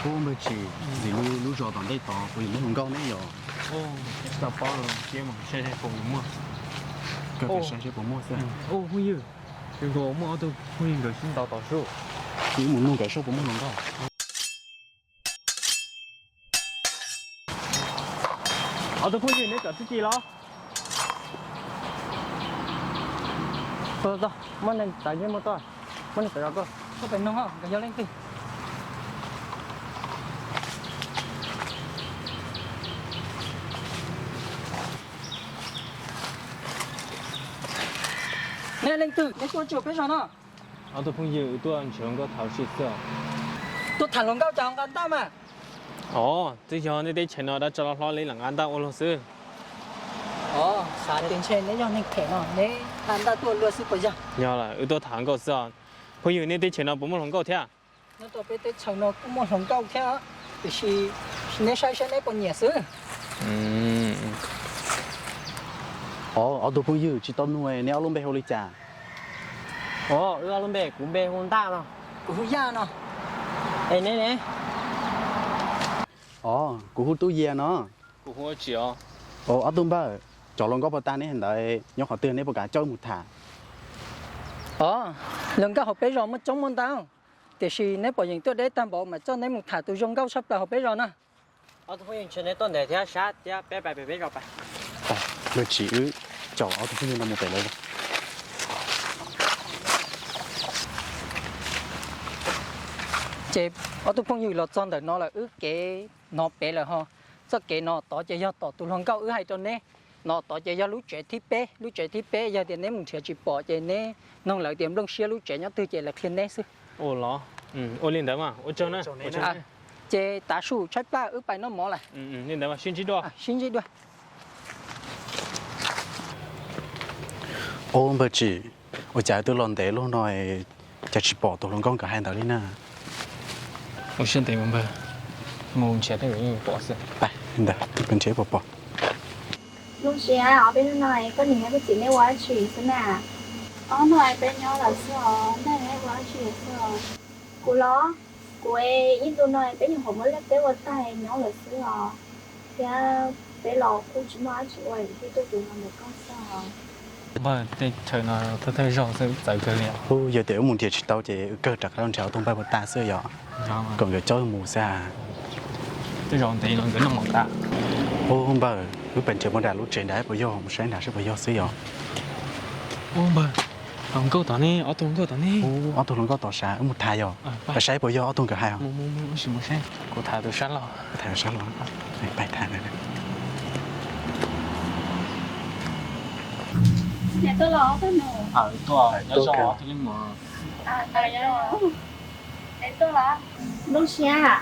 Ub, npawg Tsim, nim no lub zos tom ntej tod puas yog muaj hluas nkauj ne yom? Tsis tau paub, cia mus saib saib puas muaj. Kawg pes saib saib puas muaj xwb. Ub, phooj ywg, nkaus muaj ob tug phooj ywg nkawd sib ntaus tom sub. Cia mus nug nkawd saib puas muaj hluas nkauj. Ob tug phooj ywg, neb txawm txib ci los? Muaj neeg txawv ntsej muag tuaj, muaj neeg txawv zos tuaj, koj pem nug nkawd yog leej twg. Neb leej twg, neb tuaj tsuas peb zos no? Ob tug phooj ywg, wb tuaj nrhiav hluas nkauj tham ua si xwb. Tuaj tham hluas nkauj cas ho nqa ntaj mas? Os, twb yog nej teb chaws no dab tsi los hlob li lam nqa ntaj ua luag xwb. Os, xav tias ntshe neb yog neeg phem no neb nqa ntaj tuaj ua luag xwb puas yog? Yog lawm, wb tuaj tham hluas nkauj xwb os. Phooj ywg, nej teb chaws no puas muaj hluas nkauj thiab? Nyob rau peb teb chaws no kuj muaj hluas nkauj thiab, tiam sis neb saib saib neb puas nyiam xwb. Os, ob tug phooj ywg, tsis tau nug neb ob lub npe hu li cas? Os, wb ob lub npe, kuv npe hu Ntaj no. Kuv hu Yaj no. Es neb ne? Os, kuv hu Tub Yias no. Kuv hu Tsim os. Os, ob tug npawg, cov hluas nkauj puag ta neb hais ntawd nyob qhov twg, neb puas kam coj wb mus tham? Os, hluas nkauj hauv peb zos muaj coob muaj ntau, tiam sis neb pom yeem tuaj deb tag npaum mas coj neb mus tham tus zoo nkauj tshaj plaws hauv peb zos na. Ob tug phooj ywg, ntshe neb tuaj ntev thiab sab thiab, peb pais pem peb zos pais. Npawg Tsim, wb caum ob tug phooj ywg no mus pem lawv zos. Ces ob tug phooj ywg los txog ntawm no lawm, wb kev hnov pem lawm ho. Txoj kev no tod ces yog tom tus hluas nkauj wb hais rau neb. No tod ces yog lub tsev thib peb, lub tsev thib peb yog tias neb mus nrhiav tsis pom ces neb noog lawv tias nplooj siab lub tsev nyob twg ces lawv qhia neb xwb. Ua los, ua li ntawd mas ua tsaug na. Ces tav su tshaib plab wb pais noj mov lawm. Li ntawd mas sib ntsib dua. Sib ntsib dua. Ub, npawg Tsim, ua cas twb los ntev luaj no cas tsis pom tus hluas nkauj nkawd hais ntawd li na? Ua siab ntev mas npawg, mus nrhiav tej zaum yeej pom xwb. Ntawd, mus nrhiav puas pom. Zoo siab os, peb hnub no koj niam thiab koj txiv neb ua dab tsi xwb na? Ob hnub no peb nyob lawm xwb os, nej ua dab tsi xwb os? Kuv los, kuv ib ntu no peb nyuam qhuav muab liaj teb ua tag nyob lawm xwb os. Thiab peb los kuj tsis muaj dab tsi ua, thiaj tuaj pem no ntawm koj xwb os. Npawg, tej chaw no thawj thawj zaug xwb txawv kawg li. Ub, yog tias wb mus nrhiav tsis tau ces wb kawg rov qab los nrhiav ob tug npawg puag ta xwb yom. Kom nkawd coj wb mus xwb. Tej zaum ntev los nkawd noj mov tas. Ub, npawg, wb pais nrhiav puag nram lub tsev nrad puas yog, mus saib nrad saib puas yog xwb yom. Ub, npawg, hluas nkauj tod ne, ob tug hluas nkauj tod ne. Ub, ob tug hluas nkauj tod sav, wb mus tham yom. Pais saib puas yog ob tug nkawd hais os. Mus, mus, mus, sim mus saib, kuv tham tus sab laug. Kuv tham tus sab laug, pais tham. Tuaj, nyob zoo ob tug leej muam. Zoo siab,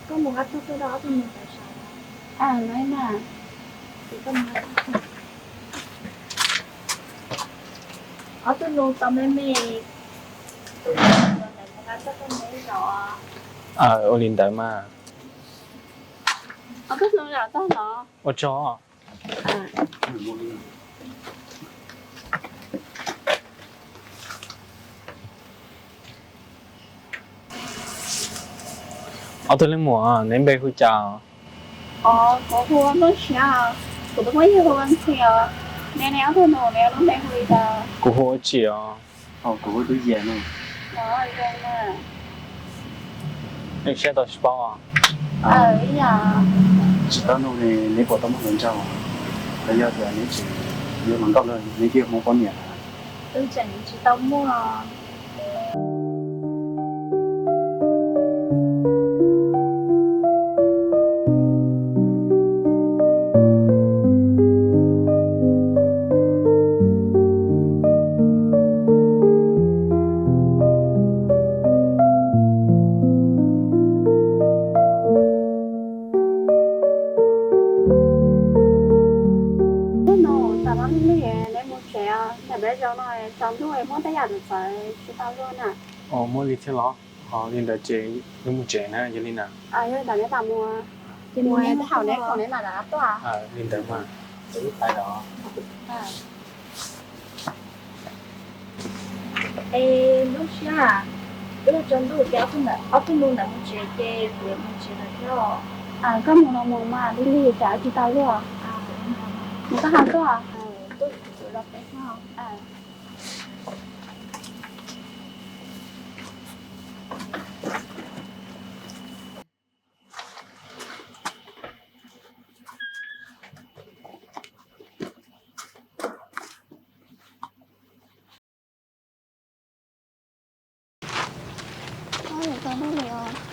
koj mus qab tog tuaj rau ob tug nus pais sav. Ob tug nus tau me me, tus nus ntawd mus qab tog tuaj me zos. Ua li ntawd mas. Ob tug nus zam tag los. Ua tsaug. Ob tug leej muam, neb npe hu cas? Os, kuv hu Nplooj Siab os, kuv tus phooj ywg hu Ntxhi os. Neb, neb ob tug nus, neb lub npe hu li cas? Kuv hu Ua Tsim os. Kuv hu Tub Yias no. Nej siab tau tsis paub os? Tsis tau nug ne, neb puas tau muaj hluas nraug? Los yog tias neb tseem yuav hluas nkauj lawm neb thiaj muaj poj niam? Wb tseem tsis tau muaj. Tsaus ntuj muab tej yam txawv tsis tau luaj na. Muab li thiab los? Ho li ntawd ces wb mus tsev na, yog li na. Yog li ntawd neb mam mus, ces mus neb thaum neb khoom neb mam rov qab tuaj. Li ntawd mas, ces wb pais os. Es lub sij hawm wb tsaus ntuj ces ob tug nus ntawd mus tsev ces kuv yuav mus tsev lawm thiab. Koj mus los mus mas, lig lig tsam tsis tau luaj. Mus koj ho tuaj.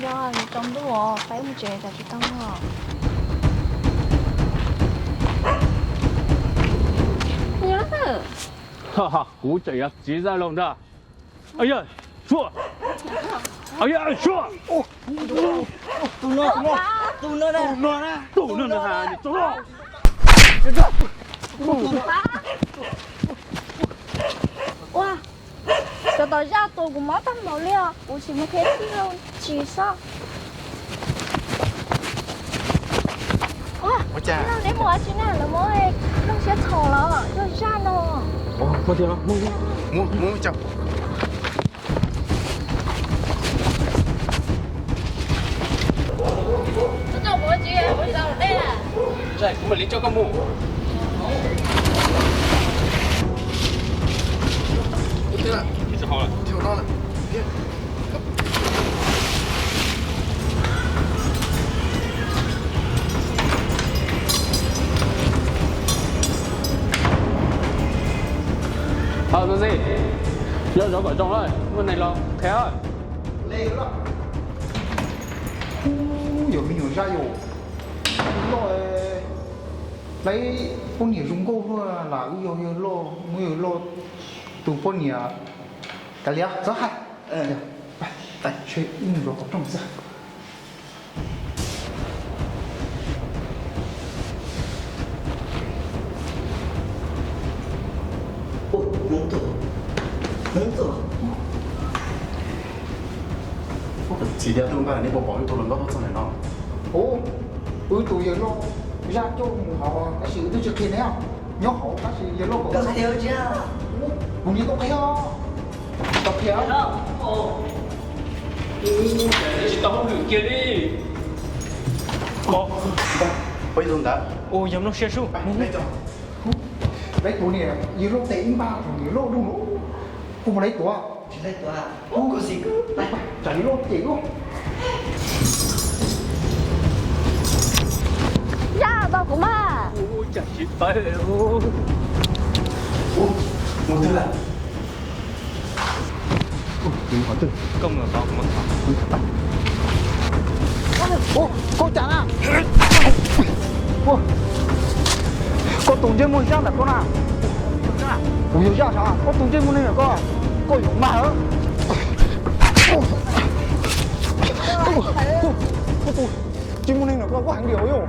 Yog tsaus ntuj os, peb mus tsev tsam tsis tau luaj. Kuv tseem yog txiv zaj laug ntag. Sua, sua, tus no, tus no, tus no, tus no na, tus no. Ua, cov tom zaj tus kuv mob tag npaum li os, kuv tsis mus qhia tij laug tsis sob. Ua, neb mus ua tsi na, lawv muab nplooj siab txhom los yog zaj no. Kuv mam li coj koj mus. Hos, Txoov Txhim, nyob zov kom zoo lawm, muaj neeg los qhia. Yog me nyuam zaj yom, loj, lawv poj niam zoo nkauj luaj las, wb yog yawg loj, muaj yawg loj tus poj niam. Kav liam, txhob hais, wb mus zov qhov rooj xwb. Txiv, yog tus npawg, neb puas pom wb tus hluas nkauj tuaj txog ntawm no? Ub, wb tus yawg loj zaj coj mus hauv tab sis wb twb tsis qhia neb, nyob hauv tab sis yawg loj kom, kuv niam tau qhia, tau qhia. Tsis tau hauj lwm kiag li. Ua ib tug ntawd, ua yog nplooj siab sub. Peb tus niam yawg loj tes ib npag tus niam loj dub no, kuv mus lawv tuav. Tsam yawg loj cem luaj. Zaj tau kuv mas. Mus twg lawm? Koj cas na? Koj tus ntsej muag zaj ntawm koj na. Kuv yog zaj sav, koj tus ntsej muag neeg ntawm koj, koj yuav mag. Koj tus ntsej muag neeg ntawm koj, koj heev diam yom.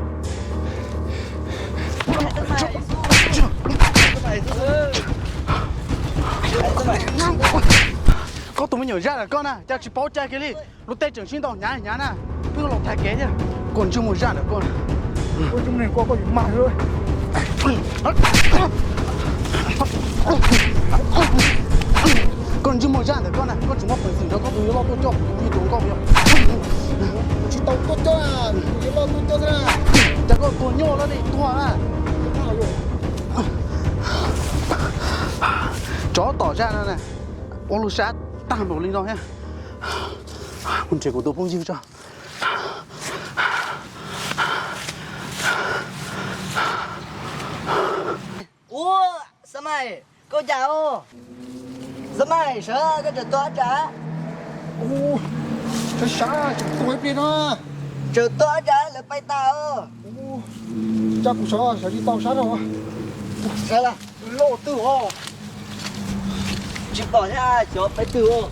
Koj tus me nyuam zaj ntawm koj na, cas tsis paub cai kiag li. Lub teb tseem sib ntaus hnyav hnyav na, pheej los thaiv kev thiab. Koj ntsej muag zaj ntawm koj, koj yuav mag. Koj ntsej muag zaj ntawm koj na, koj tsis muaj peev xwm nrog koj tus yawg loj tuaj coj kuv tus me nyuam tus nkauj yom? Tsis tau tuaj coj, tus yawg loj tuaj coj xwb na. Cas koj tuag nyuaj loj li tuag na. Tsov tom zaj no na, ua lub sab tag npaum li no thiab. Mus nrhiav kuv tus phooj ywg tso. Ua, Xab Maim, koj cas os? Xab Maim, sawv, koj tseem tuag dab tsi? Sab sab, tseem tuag ib pliag no. Tseem tuag dab tsi, lawv pais tas os. Coj kuv sawv, sawv tsis tau sab no. Sawv lawm. Loj twg os? Tsis pom thiab, xyov peb twg os.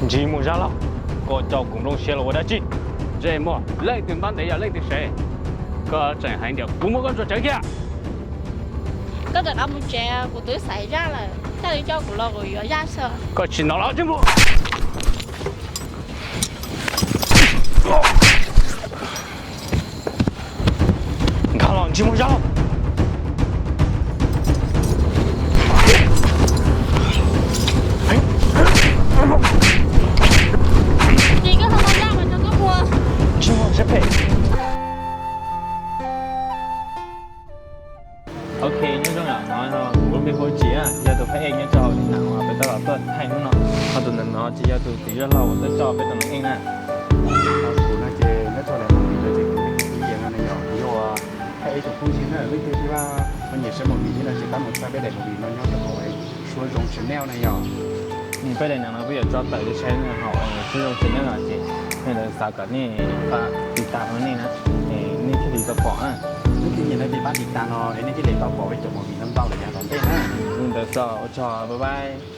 Ntsej muag zaj loj, koj coj kuv nplooj siab los ua dab tsi? Ntsej muag, leej twg npab ntev yog leej twg sev? Koj tseem hais tias kuv muab koj ntsuas tsawv kiag. Koj rov qab mus tsev, kuv twb xaiv zaj lawm, thiaj li coj kuv los kuv yuav zaj xwb. Koj tsis hnov los tsis mus. Nkag los ntsej muag zaj los. Ces koj ho tau zaj mas rau koj mus. Ntsej muag siab phem. Ok, nyob zoo yom, no kuv lub npe hu Tsim, yog tus phab ej nyob rau hauv li no, peb tab tom tuaj thaij hnub no. Ho tus ntawm no ces yog tus txiv zaj laug uas tuaj coj peb tus me eej na. Ho kuv no ces nyob rau daim movie no ces kuv yog tus phab ej no na yom, kuv yog phab ej tus phooj ywg na, leej twg xav pom nyiam saib movie thiab no ces pab mus saib peb daim movie no nyob rau hauv Suab Zoo channel na yom. Peb daim no peb yuav tso tawm rau saib hauv Suab Zoo channel no ces nej lawv xav kom nej pab tiv tas rau nej na, nej thiaj li tau pom na. Leej twg nyiam no ces pab tiv tas no es nej thiaj li tau pom peb cov movie ntau ntau lawm yav tom ntej na. Li ntawd xwb, ua tsaug, bye bye.